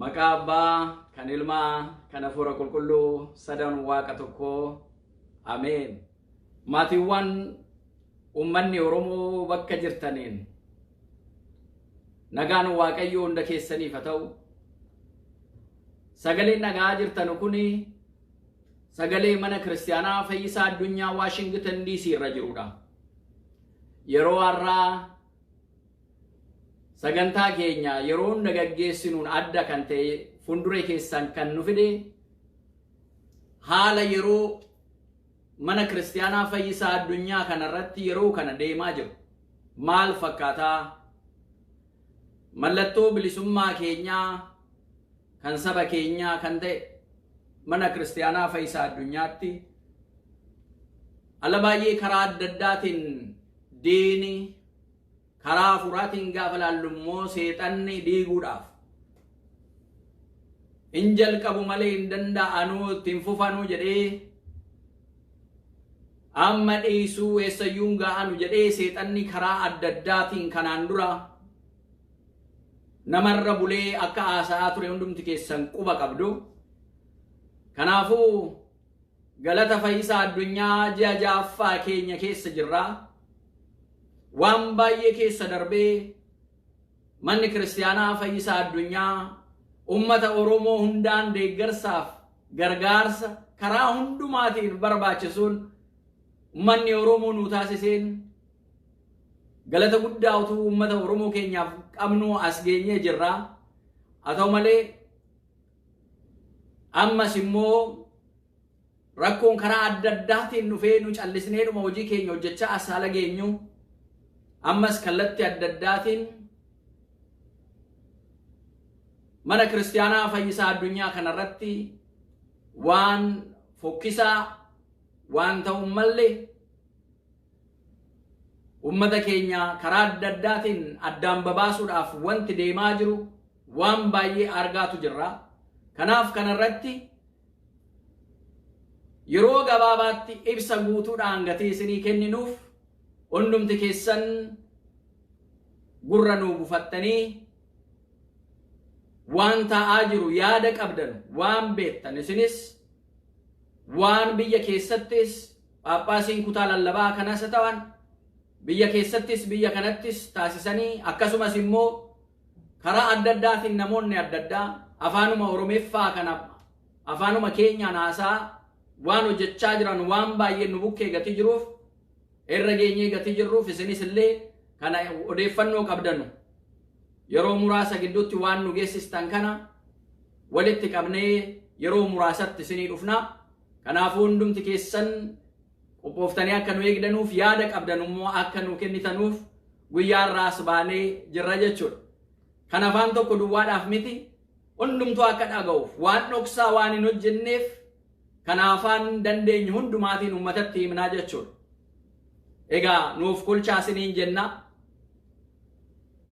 Maqaa Abbaa, kan Ilmaa, kan Hafuura Qulqulluu, sadan Waaqa tokkoo. Ameen. Maatiiwwan uummanni Oromoo bakka jirtaniin nagaan Waaqayyoo hunda keessaniif haa ta'u. Sagaleen dhaga'aa jirtanu kun sagalee mana kiristaanaa Fayyisaa Addunyaa Waashingtan DC irra jirudha. Yeroo har'aa sagantaa keenya yeroo hunda gaggeessinuun adda kan ta'e fuulduree keessan kan nu fide haala yeroo mana kiristaanaa Fayyisaa Addunyaa kanarratti yeroo kana deemaa jiru maal fakkaataa, mallattoo bilisummaa keenyaa kan saba keenyaa kan ta'e mana kiristaanaa Fayyisaa Addunyaatti ala baay'ee karaa adda addaatiin diini karaa hafuuraatiin gaafa laallu immoo seexanni diiguudhaaf hin jalqabu malee hin danda'anuu ittiin fufanuu jedhee amma dhiisuu eessayyuu hin ga'anu jedhee seexanni karaa adda addaatiin kanaan dura namarra bulee akka haasa'aa ture hundumti keessan quba qabdu. Kanaafuu galata Fayyisaa Addunyaa ji'a ja'affaa keenya keessa jirra. Waan baay'ee keessa darbee manni kiristaanaa Fayyisaa Addunyaa ummata Oromoo hundaan deeggarsaaf gargaarsa karaa hundumaatiin barbaachisuun ummanni Oromoo nu taasiseen galata guddaa utuu ummata Oromoo keenyaaf qabnu as geenyee jirra. Haa ta'u malee ammas immoo rakkoon karaa adda addaatiin dhufee nu callisneedhuma hojii keenya hojjechaa as haala geenyu ammas kallattii adda addaatiin mana kiristaanaa Fayyisaa Addunyaa kanarratti waan fokkisaa waan ta'uun malle ummata keenya karaa adda addaatiin addaan babaasuudhaaf wanti deemaa jiru waan baay'ee argaatu jirra. Kanaaf kanarratti yeroo gabaabaatti ibsa guutuudhaan gatii isinii kenninuuf hundumti keessan gurra nuu bufattanii waan taa'aa jiru yaada qabdan waan beektan isinis waan biyya keessattis Phaaphaasiin kutaa lallabaa kanas ta'an biyya keessattis biyya kanattis taasisanii akkasumas immoo karaa adda addaatiin namoonni adda addaa afaanuma Oromeeffaa kana afaanuma keenyaan haasaa waan hojjechaa jiran waan baay'ee nu bukkee gatii jiruuf irra geenyee gatii jirruuf isinis illee kana odeeffannoo qabdanu yeroo muraasa gidduutti waan nu geessistan kana walitti qabnee yeroo muraasatti isinii dhufna. Kanaafuu hundumti keessan qophooftanii akka nu eegdanuuf yaada qabdan immoo akka nu kennitanuuf guyyaa irraas baanee jirra jechuudha. Kan afaan tokko duwwaadhaaf miti, hundumtuu akka dhaga'uuf waan dhoksaa waan hin hojjenneef kana afaan dandeenyu hundumaatiin uummatatti himnaa jechuudha. Egaa nuuf kulchaa isiniin jenna.